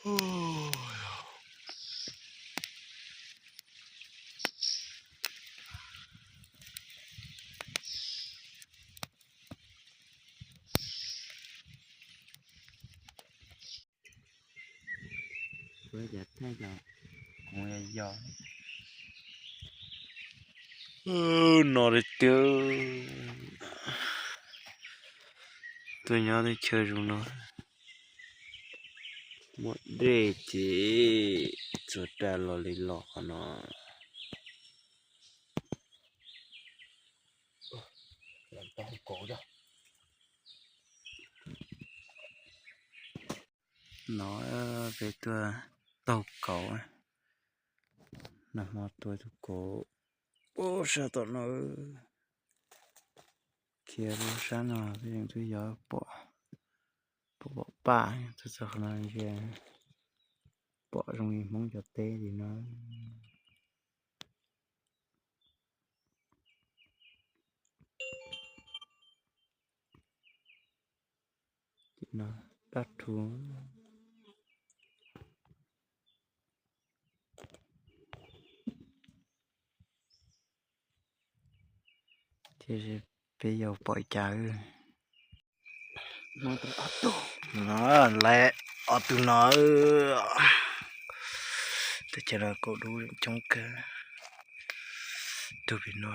Kuv cov thaij los kuv yog no li tiag. Tuaj nyob teb chaws zoo no, muaj dej ces txua ras los li los qhov no. No peb tuaj taug kauv, nag hmo tua tus kauv ub sab tom no. Khiav lub sab no peb yeej twb yog pom, pom pom paj, txog txog qhov no pom zoo li Hmoob cov teb li no. Dab rhu. Thiab peb yau pom cas no, lawv ob tug no, teb chaws no kauv dub coob kawg. Tug pem no,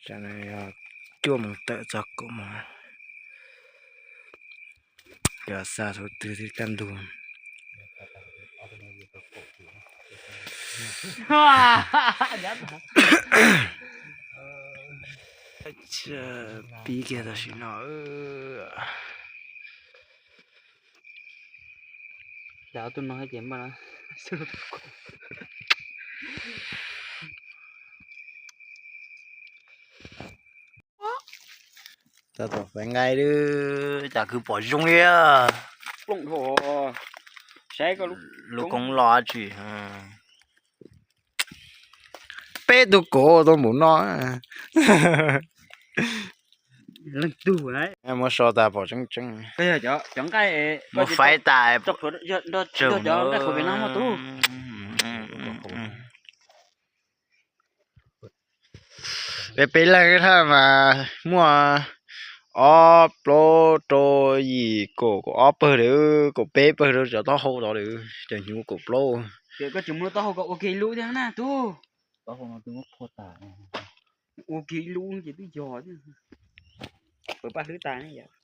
tsam no yog cuaj moos tawm txog kaum moos, yog xa thaum twg twb kaj ntug. Pib kiag tam sim no. Tab tom faib nqaij, cas kwv pom zoo li. Lub koob los tsis, peb tug kauv tau npaum no. Muab so tas pom tseeb tseeb. Muab faib tas. Peb peb leeg thaj mas muaj ob plaub rau yim kaum, kaum ob pawg lawm, kaum peb pawg rau cov taub hau tod lawm, cov hnyuv kaum plaub. Ua kiag ib lub ces twb yog, pab hlwb tas.